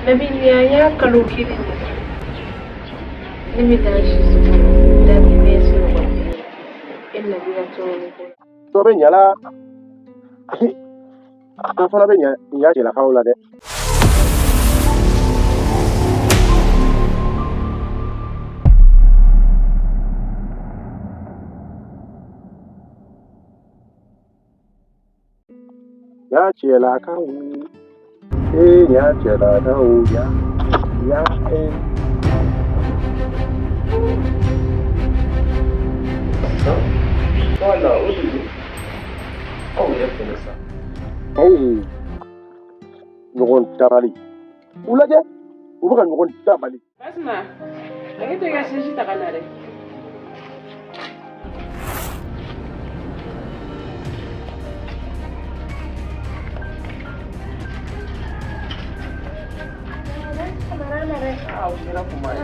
Nabi nin y'an y'a kalo kelen de ne bɛ taa si so kɔnɔ dabi bɛ sunɔgɔ e Nabi ka to ne ko Dɔ bɛ ɲa la, dɔ fana bɛ ɲa ɲa cɛlakaw la dɛ. Ɲa cɛlakaw, ee ɲa cɛlakaw, ɲa ɲa ee. Wala, o de don. Aw yɛrɛ fɛnɛ sa. Ee, ɲɔgɔn dabali. U lajɛ, u bɛ ka ɲɔgɔn dabali. Basma, a tɛ ka sisi ta ka na dɛ. Aw sera kuma ye.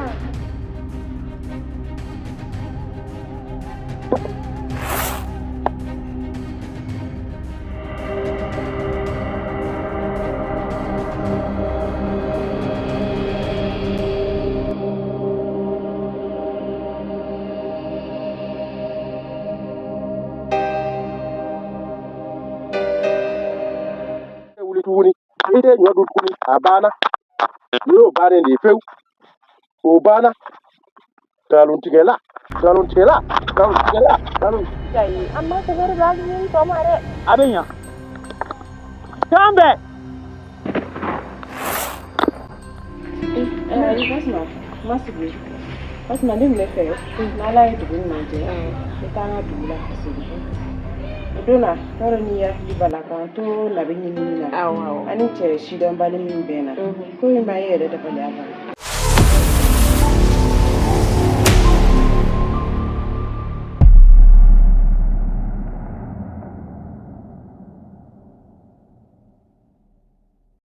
Wuli tuguni, i tɛ ɲɔ dun tuguni, a banna. O y'o bannen de ye pewu. O banna. Nkalontigɛla, nkalontigɛla, nkalontigɛla, nkalon. An b'a sɛgɛrɛ don hali ni tɔ ma dɛ. A bɛ ɲa. K'an bɛn. Ayi Basma, ma sigi. Basma ne tun bɛ fɛ n'Ala ye dugu ɲuman jɛ, n bɛ taa an ka dugu la ka segin. O don na, t'a dɔn n'i hakili b'a la k'an to Nabi ɲinini na. Awɔ awɔ. Ani cɛ sidɔnbali min bɛnna. Ko in b'a e yɛrɛ dabali a ban.